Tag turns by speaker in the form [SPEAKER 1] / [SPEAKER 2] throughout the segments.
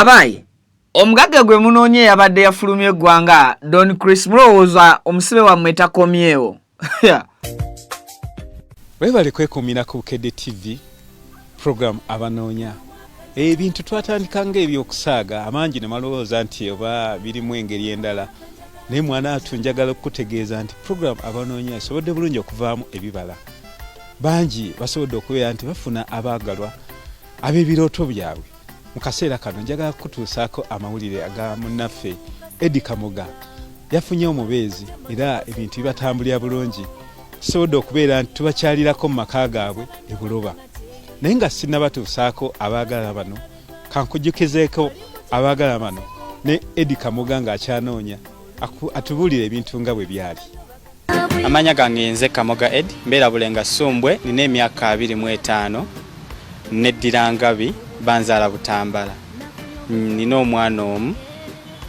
[SPEAKER 1] Abaaye, omugagga gwe munoonya eyabadde yafulumya eggwanga Don Chris, mulowooza omusibe wammwe takomyewo?
[SPEAKER 2] Webale kwekuumira ku Bukedde TV program Abanoonya. Ebintu twatandika ng'ebyokusaaga, amangi ne malowooza nti oba birimu engeri endala, naye mwana atu njagala okukutegeeza nti program Abanoonya esobodde bulungi okuvaamu ebibala. Bangi basobodde okubeera nti bafuna abaagalwa ab'ebirooto byabwe. Mu kaseera kano njagala kukutuusaako amawulire aga munnaffe Eddie Kamoga. Yafunye omubeezi era ebintu bibatambulira bulungi. Tusobodde okubeera nti tubakyalirako mu maka gaabwe e Buloba. Naye nga sinnabatuusaako abaagala bano, kankujjukizeeko abaagala bano ne Eddie Kamoga ng'akyanoonya atubuulire ebintu nga bwe byali.
[SPEAKER 3] Amanya gange nze Kamoga Ed, mbeera Bulenga Ssumbwe, nina emyaka 25, neddira Ngabi, banzaala Butambala. Nina omwana omu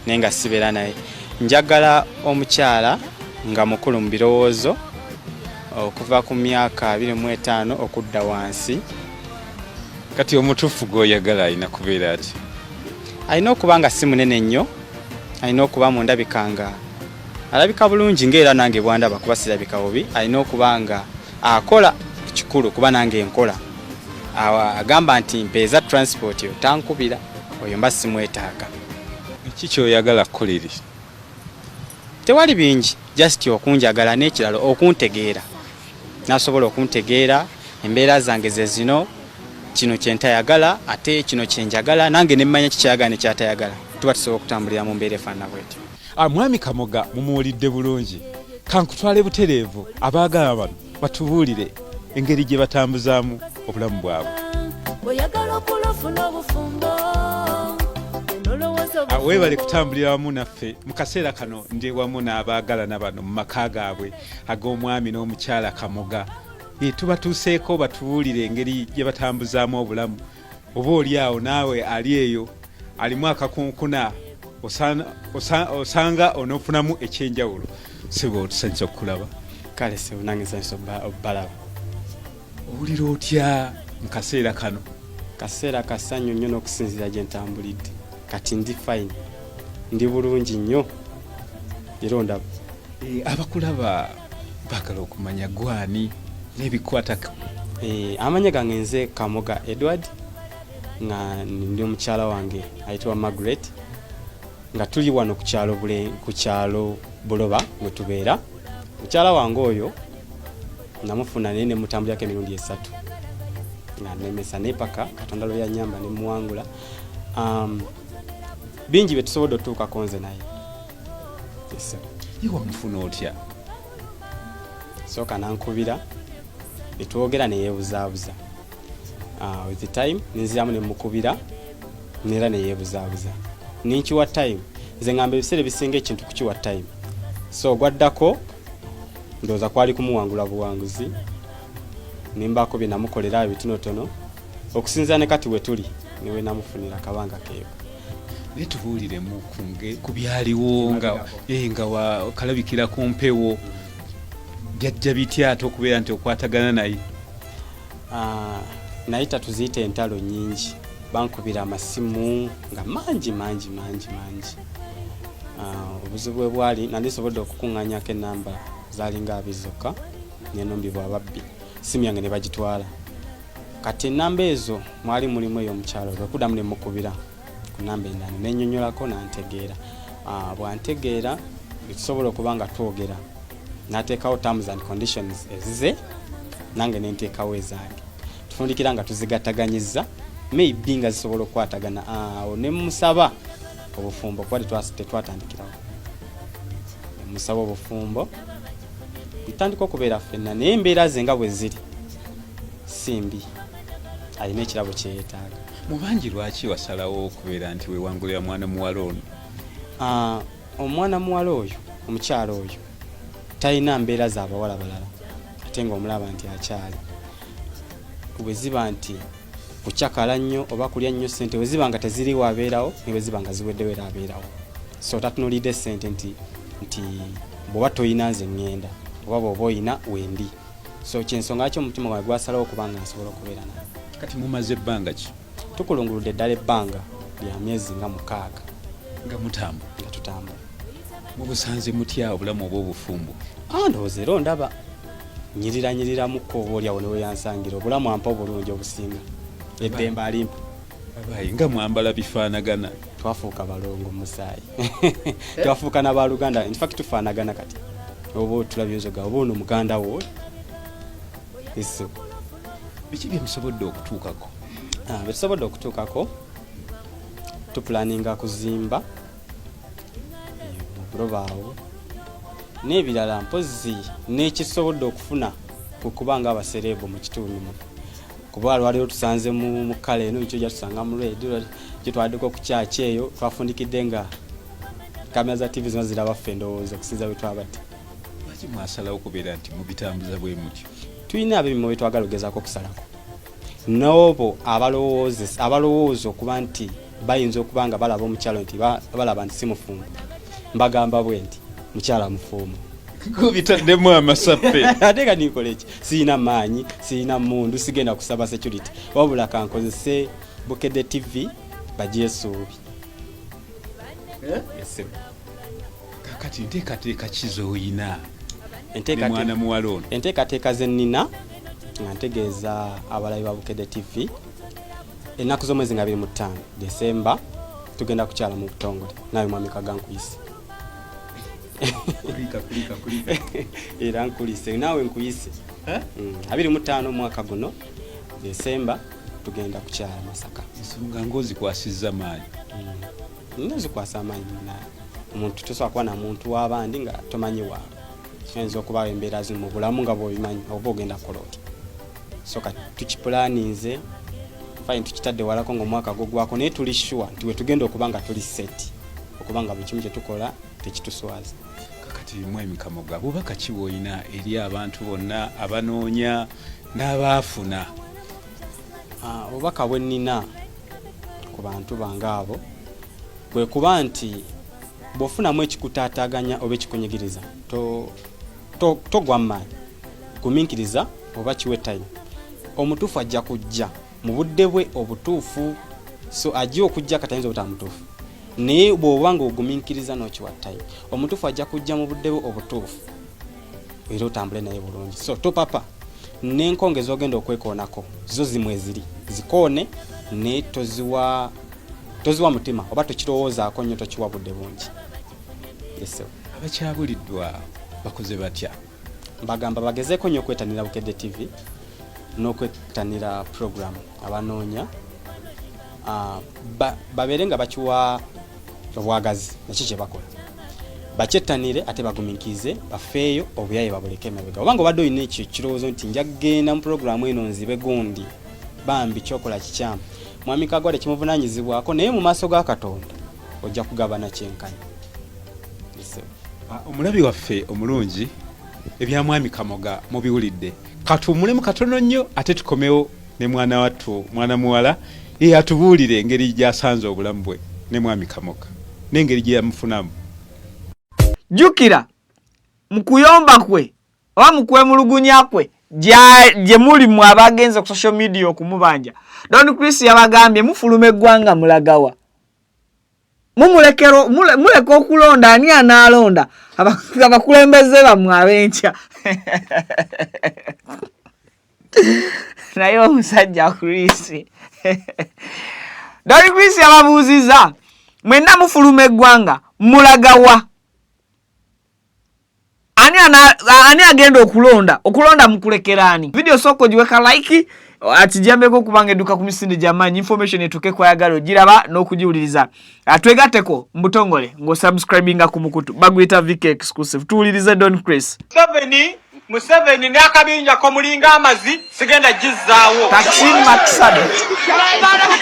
[SPEAKER 3] naye nga sibeera naye. Njagala omukyala nga mukulu mu birowoozo, okuva ku myaka 25 okudda wansi.
[SPEAKER 2] Kati omutuufu gw'oyagala alina kubeera ati?
[SPEAKER 3] Alina okuba nga si munene nnyo, alina okuba mu ndabika nga alabika bulungi ng'era nange bwandaba, kuba sirabika bubi. Alina okuba nga akola, kikulu kuba nange nkola. Agamba nti mpeeza transport otankubira, oyo mba simwetaaga.
[SPEAKER 2] Ki kyoyagala kukolere?
[SPEAKER 3] Tewali bingi, just okunjagala n'ekirala okuntegeera, nasobola okuntegeera embeera zange ze zino, kino kyentayagala ate kino kyenjagala, nange nemmanya kikyayagala nekyatayagala, tuba tusobola okutambulira mu mbeera efaanana bwetyo.
[SPEAKER 2] Mwami Kamoga mumuwulidde bulungi, kankutwale butereevu abaagala bano batubuulire engeri gye batambuzaamu obulamu bwabwe.
[SPEAKER 4] Oyagala okulofuna obufumbo.
[SPEAKER 2] Weebale kutambulira wamu naffe mu kaseera kano. Ndi wamu n'abaagalana bano mu maka gaabwe ag'omwami n'omukyala Kamoga. Tubatuuseeko batubuulire engeri gye batambuzaamu obulamu. Oba oli awo naawe ali eyo alimu akakunkuna, osanga onoofunamu ekyenjawulo. Sebo, tusanyusa okukulaba.
[SPEAKER 3] Kale sebo, nange nsanyusa obbalaba.
[SPEAKER 2] Owulira otya mu kaseera kano?
[SPEAKER 3] Kaseera kasanyu nnyo n'okusinziira gye ntambulidde. Kati ndi fine, ndi bulungi nnyo era ondaba.
[SPEAKER 2] Abakulaba baagala okumanya gwani n'ebikwatako.
[SPEAKER 3] Amanya gange nze Kamoga Edward, nga ndi omukyala wange ayitibwa Margaret, nga tuli wano ku kyalo ku kyalo Buloba mwe tubeera. Mukyala wange oyo namufuna naye nemutambulirako emirundi 3 nga nemesa, naye paka Katonda lwe yanyamba nemuwangula. Bingi bye tusobodde otutuukako nze naye. Yes, sir.
[SPEAKER 2] Ye wamufuna otya?
[SPEAKER 3] Sooka nankubira netwogera, neyeebuzaabuza. With the time nenziramu nemukubira nera neyeebuzaabuza, ninkiwa time. Nze ngamba ebiseera ebisinga ekintu kukiwa time, so gwaddako ndowooza kwali kumuwangula buwanguzi, nimbaako bye namukolera ebitonotono okusinziira ne kati we tuli niwe namufunira akabanga keeko.
[SPEAKER 2] Naye tubuuliremu ku byaliwo nga kalabikira ku mpewo. Byajja bitya ate okubeera nti okwatagana naye?
[SPEAKER 3] Naye tatuziyita entalo nyingi, bankubira amasimu nga mangi mangi mangi mangi. Obuzibu bwe bwali nali nsobodde okukuŋŋaanyako enamba zalinga 20 zokka, nenumbibwa ababbi, simu yange ne bagitwala. Kati enamba ezo mwali mulimu ey'omukyalo, lwekuddamu ne mukubira ku namba endala nenyonyolako nantegeera. Bwantegeera netusobola okuba nga twogera, nateekawo terms and conditions ezize, nange nenteekawo ezange, tufundikira nga tuzigattaganyiza, maybe nga zisobola okukwatagana. Awo ne musaba obufumbo, kuba tetwatandikirawo, nemusaba obufumbo ntandika okubeera ffenna. Naye embeera ze nga bwe ziri si mbi, alina ekirabo kyeyetaaga.
[SPEAKER 2] Mu bangi lwaki wasalawo okubeera nti weewangulira mwana muwala ono?
[SPEAKER 3] Omwana muwala oyo, omukyala oyo talina mbeera z'abawala balala, ate ng'omulaba nti akyali bwe ziba nti kucakala nnyo oba kulya nnyo ssente, bwe ziba nga teziriwo abeerawo, ne bwe ziba nga ziweddewo era abeerawo. So tatunulidde ssente nti bw'oba toyina nze ŋŋenda, oba bw'oba oyina wendi. So kyensonga lwaki omutima gwange gwasalawo okuba nga nsobola okubeera naye.
[SPEAKER 2] Kati mumaze ebbanga ki?
[SPEAKER 3] Tukulunguludde ddala ebbanga. Lya myezi nga 6.
[SPEAKER 2] Nga mutambula?
[SPEAKER 3] Nga tutambula.
[SPEAKER 2] Mubusanze mutya obulamu obw'obufumbo?
[SPEAKER 3] Ndowooza era ondaba nyirira-nyiriramuko oba oliawo ne weyansangira. Obulamu ampa obulungi obusinga. Eddembe alimpa.
[SPEAKER 2] Abayi nga mwambala bifaanagana.
[SPEAKER 3] Twafuuka balongo musaayi. Twafuuka n'abaluganda. In fact tufaanagana kati. Oba otulabye ozoga oba ono muganda wo. Ese.
[SPEAKER 2] Biki bye musobodde okutuukako?
[SPEAKER 3] Bye tusobodde okutuukako, tupulaninga kuzimba obulobaawo n'ebirala, mpozzi n'ekisobodde okufuna kwe kuba nga abasereebu mu kitundu muno. Kuba lwaleero tusanze mu kkala eno, nikyo gyatusanga mu red, gye twaddeko ku kyaki eyo, twafundikidde nga kamera za TV zonna ziraba ffe ndowooza okusinza bwe twabadde.
[SPEAKER 2] Lwaki mwasalawo okubeera nti mubitambuza bwe mutyo?
[SPEAKER 3] Tulina ab'emimwa bye twagala okugezaako okusalako. N'obo abalowooza okuba nti bayinza okuba nga balaba omukyalo nti balaba nti si mufumbo, mbagamba bwe nti mukyala mufumbo.
[SPEAKER 2] Gubitaddemu amasappe.
[SPEAKER 3] Ate nga nikola eki? Sirina maanyi, sirina mmundu, sigenda kusaba security, wabula kankozese Bukedde TV bagyesuubi. Yes.
[SPEAKER 2] Kakati nteekateeka ki z'oyina ne mwana muwala ono?
[SPEAKER 3] Enteekateeka ze nnina nga ntegeeza abalabi ba Bukedde TV, ennaku z'omwezi nga 25 Desemba tugenda kukyala mu butongole. Naawe Mwami Kaga nkuyise.
[SPEAKER 2] Kulika, kulika, kulika.
[SPEAKER 3] Era nkulise, naawe nkuyise. 25 omwaka guno Desemba tugenda kukyala Masaka.
[SPEAKER 2] Ensonga ng'ozikwasizza maanyi.
[SPEAKER 3] Nzikwasa amaanyi na omuntu tosobola kuba na muntu w'abandi nga tomanyi waabwe. Ayinza okubaawo embeera zino mu bulamu nga bw'obimanyi oba ogenda kukola otya. So kati tukipulaninze, fine, tukitadde walako ng'omwaka gugwako, naye tuli sure nti we tugenda okuba nga tuli set, okuba nga buli kimu kye tukola tekituswaza.
[SPEAKER 2] Kakati Mwami Kamoga, bubaka ki bw'olina eri abantu bonna abanoonya n'abaafuna?
[SPEAKER 3] Obubaka bwe nnina ku bantu bange abo kwe kuba nti bw'ofunamu ekikutaataaganya oba ekikunyigiriza, togwa maanyi, gumiikiriza oba kiwe time. Omutuufu ajja kujja mu budde bwe obutuufu, so ajja okujja kati ayinza obutaba mutuufu, naye bw'oba ng'ogumiikiriza n'okiwa time, omutuufu ajja kujja mu budde bwe obutuufu era otambule naye bulungi. So topapa, n'enkonge z'ogenda okwekoonako zo zimwe ziri zikoone, naye toziwa mutima oba tokirowoozaako nnyo, tokiwa budde bungi. Yes, sir.
[SPEAKER 2] Abakyabuliddwa bakoze batya?
[SPEAKER 3] Mbagamba bagezeeko nnyo okwetanira Bukedde TV n'okwetanira program abanoonya, babeere nga bakiwa obwagazi nakyo kye bakola, bakyettanire ate bagumiikirize, bafeeyo obuyaye babuleke emabega. Obanga obadde olina ekyo ekirowoozo nti nja kugenda mu pulogulaamu eno nzibe gundi, bambi kyokola kikyamu. Mwami Kagwa tekimuvunaanyizibwako, naye mu maaso ga Katonda ojja kugabana kyenkanyi.
[SPEAKER 2] Omulabi waffe omulungi, ebya Mwami Kamoga mubiwulidde. Katuwummulemu katono nnyo ate tukomewo ne mwana wattu, mwana muwala, ye atubuulire engeri gy'asanze obulamu bwe ne Mwami Kamoga n'engeri gye yamufunamu.
[SPEAKER 1] Jjukira mu kuyomba kwe oba mu kwemulugunya kwe gye muli mwe abagenze ku social media okumubanja, Don Chris yabagambye mufuluma eggwanga mulagawa, muleka okulonda, ani anaalonda abakulembeze bammwe ab'enkya? Naye omusajja Chris, Don Chris yababuuzizza mwenna mufuluma eggwanga mulagawa, ani agenda okulonda? Okulonda mukulekera ani? Video soko giweka like, akijambeko okubanga edduka ku misinde gy'amaanyi, information etuuke kwayagala ogiraba n'okugiwuliriza. Twegatteko mu butongole ng'osubscribinga ku mukutu baguyita VK Exclusive. Tuwulirize Don Chris.
[SPEAKER 5] Museveni n'akabinja ko mulinga amazi sigenda gizzaawo.
[SPEAKER 1] Taksim Maksad.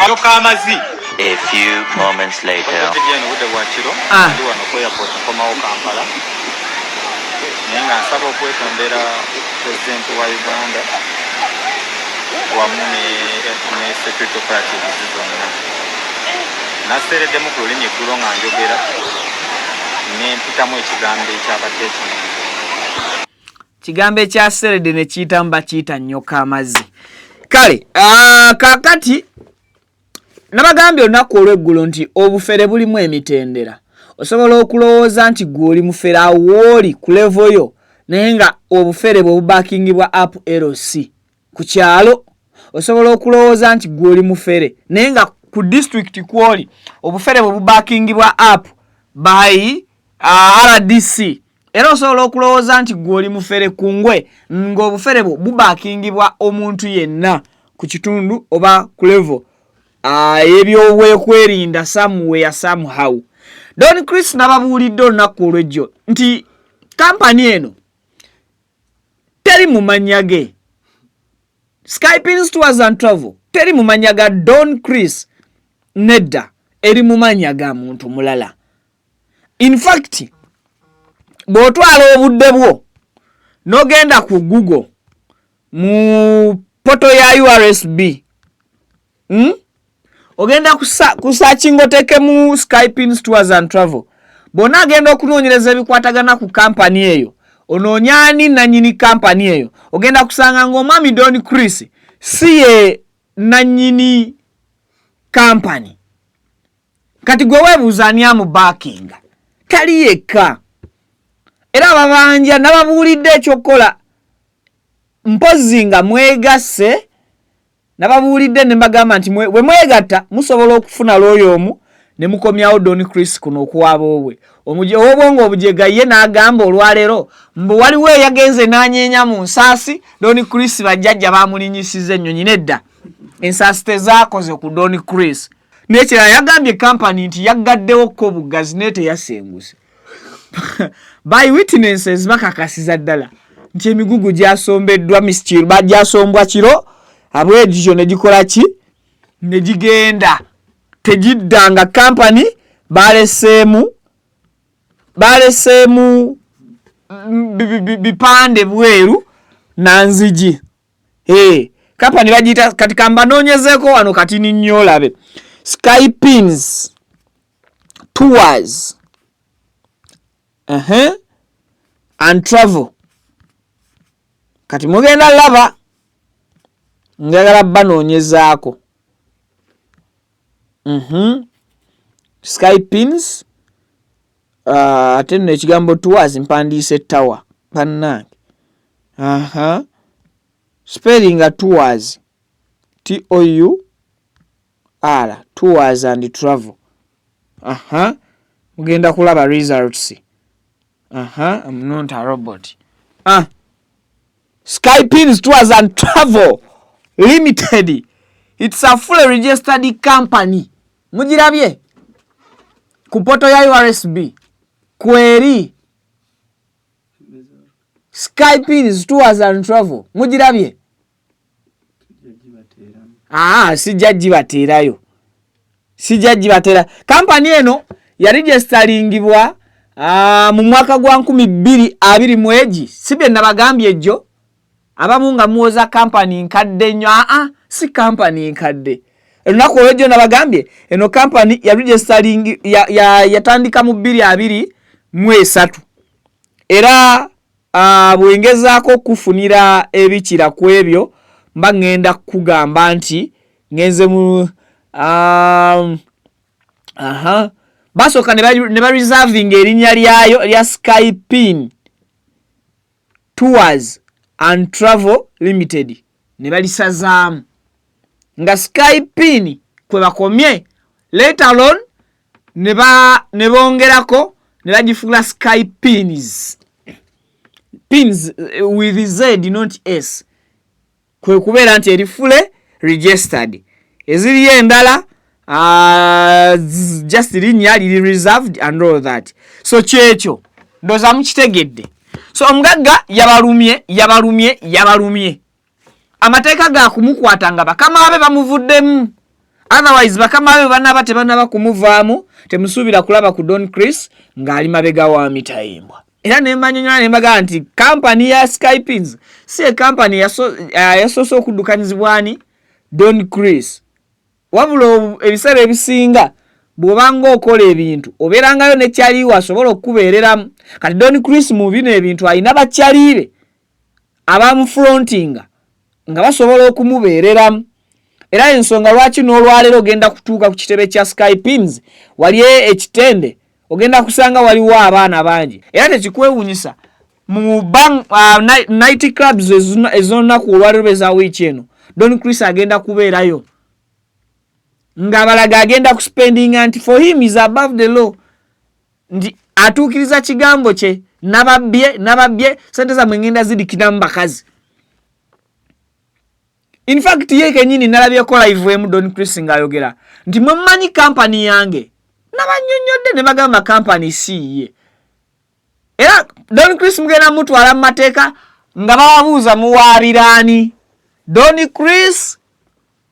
[SPEAKER 5] Yoka amazi.
[SPEAKER 6] A few moments later.
[SPEAKER 5] Obudde bwa kiro, ndi wano ku airport nkomawo Kampala. Naye nga nsaba okwetondera Pulezidenti wa Uganda wamu ne security operatives zonna. Naseereddemu ku lulimi eggulo nga njogera ne mpitamu ekigambo ekyabateekinenze.
[SPEAKER 1] Kigambo ekyaseeredde ne kiyitamu bakiyita nnyoka amazzi. Kale, kaakati Nabagambye olunaku olw'eggulo nti obufere bulimu emitendera. Osobola okulowooza nti gwe oli mufere awooli ku levo yo, naye nga obufere bwe bubakingibwa up LC ku kyalo. Osobola okulowooza nti gwe oli mufere, naye nga ku disitulikiti kwoli obufere bwe bubakingibwa up by RDC. Era osobola okulowooza nti gwe oli mufere ku ngwe, ng'obufere bwo bubakingibwa omuntu yenna ku kitundu oba ku level y'ebyobwekwerinda somewhere somehow. Don Chris nababuulidde olunaku olw'ejjo nti kampani eno teri mu mannya ge. Skypins Tours and Travel teri mu mannya ga Don Chris, nedda, eri mu mannya ga muntu mulala. In fact, bw'otwala obudde bwo n'ogenda ku Google mu portal ya URSB, Ogenda kusearchinga oteekemu Skypins Tours and Travel, bw'ona agenda okunoonyereza ebikwatagana ku kampani eyo, onoonye ani nannyini kampani eyo, ogenda kusanga ng'omwami Don Chris si ye nannyini kampani. Kati gwe weebuuza ani amubaakinga? Tali yekka. Era ababanja nababuulidde ekyokukola, mpozzi nga mwegasse. Nababuulidde ne mbagamba nti bwe mwegatta musobola okufuna looya omu ne mukomyawo Don Chris kuno okuwaaba obwe ow'obwongo obujega. Ye n'agamba olwaleero mbu waliwo eyagenze n'anyeenya mu nsaasi, Don Chris bajjajja bamulinyisiza ennyonyi. Nedda, ensaasi tezaakoze ku Don Chris. N'ekirala, yagambye kampani nti yaggaddewo ko buggazi, naye teyasenguse. By witnesses bakakasiza ddala nti emigugu gyasombeddwa misikiro, gyasombwa kiro abwegityo ne gikola ki, ne gigenda tegidda, nga kampani baleseemu bipande bweru na nzigi. Hey, kampani bagiyita, kati kambanoonyezeeko wano kati ninnyo olabe Skypins Tours and Travel. Kati mugenda laba, njagala banoonyezaako Skypins, ate nno ekigambo tours mpandiise tower, bannange. Aha, spelling tours, T O U R, Tours and Travel. Aha, mugenda kulaba results. Aha, I'm not a robot. Ah, Skypins Tours and Travel Limited, it's a fully registered company. Mugirabye ku portal ya URSB kweri Skypins Tours and Travel, mugirabye. Aa, sijja gibateerayo, sijja gibateera. Kampani eno yaregisteringibwa mu mwaka gwa 2020 egi, si bye nabagambye ejjo? Abamu nga muwoza kampani nkadde nnyo. Aa, si kampani nkadde. Olunaku olwejjo nabagambye eno kampani yaregistering yatandika mu 2023. Era bwengezaako okufunira ebikira ku ebyo, mba ŋŋenda kukugamba nti ŋŋenze mu aha, basooka ne bareservinga erinnya lyayo lya Skypin Tours and Travel Limited, ne balisazaamu nga Skypin kwe bakomye. Later on ne bongerako ne bagifuula Skypins, pins with Z, not S, kwe kubeera nti eri fully registered. Eziriyo endala just linnya liri reserved and all that. So kyekyo, ndowooza mukitegedde. So omugagga yabalumye, yabalumye, yabalumye. Amateeka ga kumukwata nga bakama be bamuvuddemu. Otherwise bakama be banaba tebanaba kumuvaamu, temusuubira kulaba ku Don Chris ng'ali mabega wa mitayimbwa. Era nembanyonyola nembagaa nti kampani ya Skypins si ekampani yasoose okuddukanyizibwa ani, Don Chris, wabula ebiseera ebisinga bw'obanga okola ebintu obeerangayo ne kyaliwo asobola okukubeereramu. Kati Don Chris mu bino ebintu alina bakyalibe abamufrontinga nga basobola okumubeereramu. Era ensonga lwaki n'olwaleero ogenda kutuuka ku kitebe kya Skypins wali ekitende ogenda kusanga waliwo abaana bangi era tekikwewunyisa mu bang, night clubs ez'olunaku olwaleero beza wiiki eno Don Chris agenda kubeerayo ng'abalaga agenda kuspendinga nti for him is above the law nti atuukiriza kigambo kye nababbye nababbye sente zammwe ngenda zidikiramu bakazi. In fact ye kenyini nalabyeko live emu Don Chris ng'ayogera nti mwe mumanyi kampani yange nabannyonnyodde ne bagamba kampani si ye. Era Don Chris mugenda mutwala mu mateeka nga bababuuza muwaabiraani Don Chris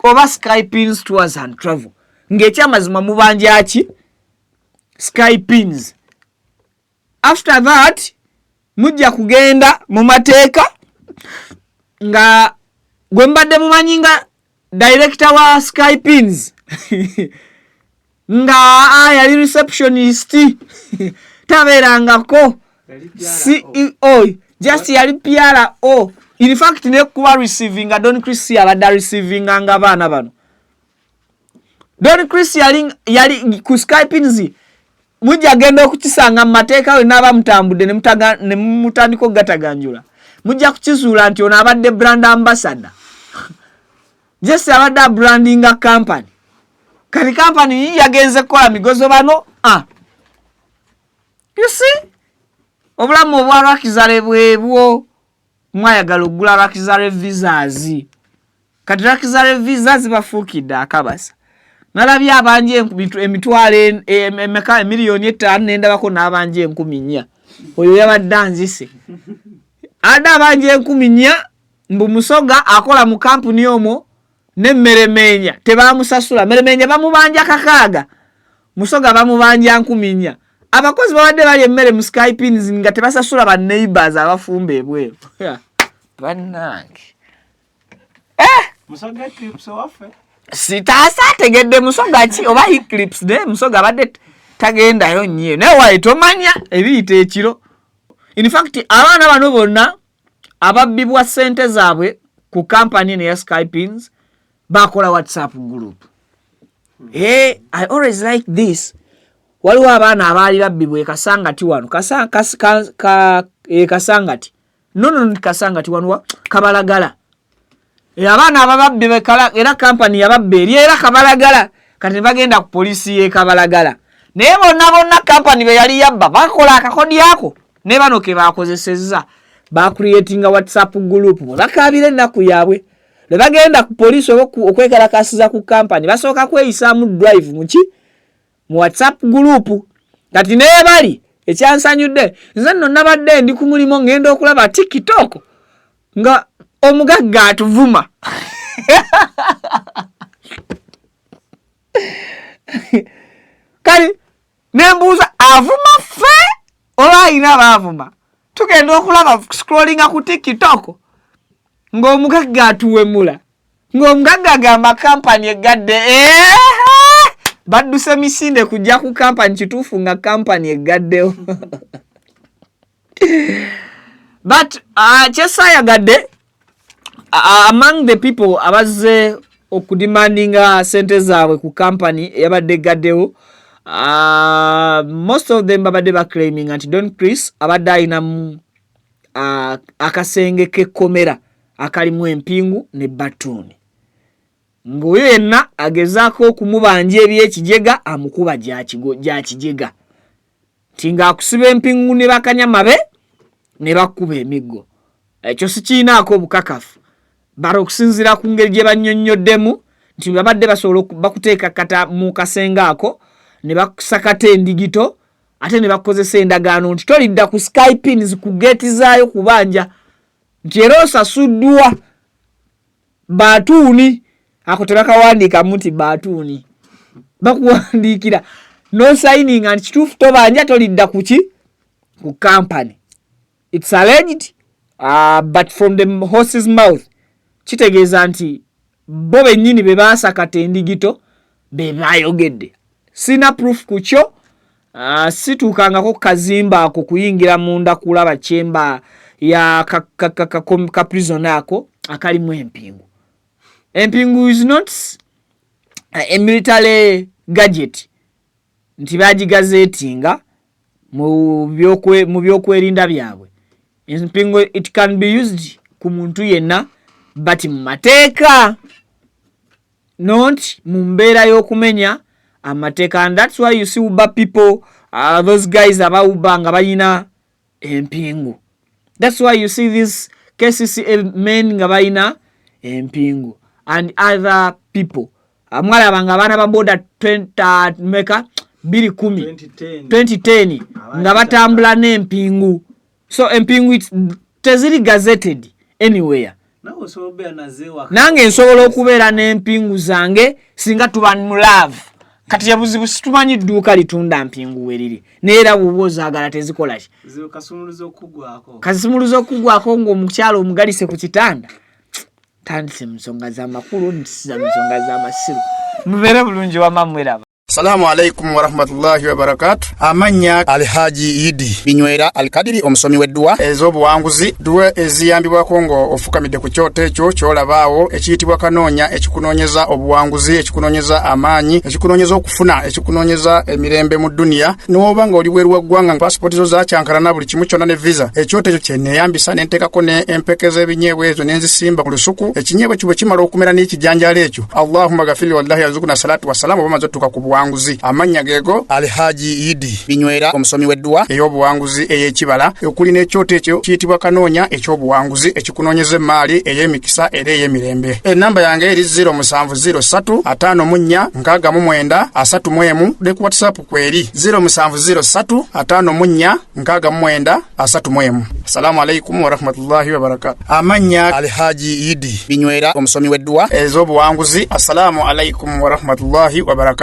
[SPEAKER 1] oba Skypins Tours and Travel ng'ekyamazima mubanja ki Skypins. After that mujja kugenda mu mateeka nga gwe mbadde mumanyi nga director wa Skypins nga yali receptionist tabeerangako CEO just yali PRO. In fact ne kuba receivinga Don Chris abadde receivinga nga abaana bano. Don Chris yali, yali ku Skypins mujja genda okukisanga mu mateeka we naaba mutambudde ne mutandika okugataganjula mujja kukizuula nti ono abadde brand ambassador just abadde abrandinga company. Kati company yi yagenze kukola migozo bano. You see obulamu obwa luxury bwebwo mwayagala okugula luxury visas. Kati luxury visa zibafuukidde akabasa. Nalabye abanja emitwalo emeka 5 million nendabako n'abanja 4,000. Oyo yabadde anzise adde abanja 4,000 mbu musoga akola mu kampuni omwo nemmeremeenya tebamusasula. Meremeenya bamubanja 6, musoga bamubanja 4,000. Abakozi babadde bali emmere mu Skypins nga tebasasula ba neighbors abafumba ebweru. Bannange, eh! Sitaasa ategedde musoga ki oba eclipse naye musoga abadde tagendayo nnyo naye waye tomanya ebiyita ekiro. In fact abaana bano bonna ababbibwa ssente zaabwe ku kampani eno eya Skypins bakola WhatsApp group. Hey, I always like this. Waliwo abaana abaali babbibwa e Kasangati wano e Kasangati no no Kasangati wano Kabalagala. Abaana abababbi era kampani yababba eri era Kabalagala. Kati ne bagenda ku poliisi y'e Kabalagala naye bonna bonna kampani be yali yabba bakola akakodi ako ne bano ke bakozesezza bacreatinga WhatsApp group bwe bakaabira ennaku yaabwe. Ne bagenda ku poliisi oba okwekalakasiza ku kampani basooka kweyisaamu drive muki mu WhatsApp group. Kati neebali ekyansanyudde nze nno nabadde ndi ku mulimu ngenda okulaba TikTok nga omugagga atuvuma. Kale nembuuza avuma ffe oba alina baavuma. Tugenda okulaba scrollinga ku TikTok ng'omugagga atuwemula ng'omugagga agamba kampani eggadde. Badduse misinde kujja ku kampani kituufu nga kampani eggaddewo. But kyesaayagadde among the people abazze okudemandinga sente zaabwe ku kampani eyabadde eggaddewo, most of them babadde baclaiminga nti Don Chris abadde alinamu akasenge k'ekkomera akalimu empingu ne batuuni ng'oyo yenna agezaako okumubanja ebyekijega amukuba gyakijega nti ng'akusiba empingu ne bakanyama be ne bakkuba emiggo. Ekyo sikiinaako obukakafu bara okusinziira ku ngeri gye bannyonnyoddemu nti babadde basobola bakuteeka kata mu kasenge ako ne bakusakata endigito ate ne bakozesa endagaano nti tolidda ku Skypins ku geeti zaayo kubanja nti era osasuddwa batuuni ako tebakawandiikamu nti batuuni bakuwandiikira nosayininga nti kituufu tobanja tolidda kuki ku kampani. It's alleged, but from the horse's mouth kitegeeza nti bo bennyini be baasakata endigito be bayogedde. Sina proof ku kyo. Situukangako ku kazimba ako kuyingira munda kulaba chamber ya ka prison ako akalimu empingu. Empingu is not a military gadget nti bagigazetinga mu byokwerinda byabwe. Empingu, it can be used ku muntu yenna, but mu mateeka, not mu mbeera y'okumenya amateeka. And that's why you see Uber people, those guys aba Uber nga balina empingu. That's why you see these KCCA men nga balina empingu and other people. Mwalaba nga abaana ba boda 20 meka 210 2010 nga batambula n'empingu. So empingu teziri gazetted anywhere. Nange nsobola okubeera n'empingu zange singa tuba mu love. Kati yabuzibu situmanyi dduuka litunda mpingu weriri, naye era bwoba ozaagala tezikolaki, kasumuluzo okugwako ng'omukyalo omugalise ku kitanda. Tandise mu nsonga z'amakulu, ntisiza mu nsonga z'amasiru. Mubeere bulungi, wama mweraba.
[SPEAKER 7] Salamu alaikum warahmatullahi wabarakatu. Amannya Alhaji Idi
[SPEAKER 8] Binywera Alkadiri, omusomi w'edduwa
[SPEAKER 7] ez'obuwanguzi, dduwa eziyambibwako nga ofukamidde ku kyoto ekyo ky'olabaawo ekiyitibwa kanoonya, ekikunoonyeza obuwanguzi, ekikunoonyeza amaanyi, ekikunoonyeza okufuna, ekikunoonyeza emirembe mu dduniya. N'oba nga oli bweru wa ggwanga, pasipooti zo zakyankalana, buli kimu kyonna ne visa, ekyoto ekyo kyeneeyambisa ne nteekako ne empeke z'ebinyeebwa ezo ne nzisimba ku lusuku. Ekinyeebwa ekyo bwe kimala okumera n'ekijanjaalo ekyo, Allahumma gafiri wallahi yazukuna salatu wassalamu, oba maze otuuka ku buwanguzi. Amannya geego Alhaji Idi
[SPEAKER 8] Binywera, omusomi w'edduwa
[SPEAKER 7] ey'obuwanguzi ey'ekibala, okuli n'ekyoto ekyo kiyitibwa kanoonya eky'obuwanguzi, ekikunoonyeza emaali ey'emikisa era ey'emirembe. Enamba yange eri 0703 54 69 31, ne ku WhatsApp kweri 0703 54 69 31. Assalamu alaikum warahmatullahi wabarakatu. Amannya Alhaji Idi
[SPEAKER 8] Binywera, omusomi w'edduwa
[SPEAKER 7] ez'obuwanguzi. Assalamu alaikum warahmatullahi wabarakatu.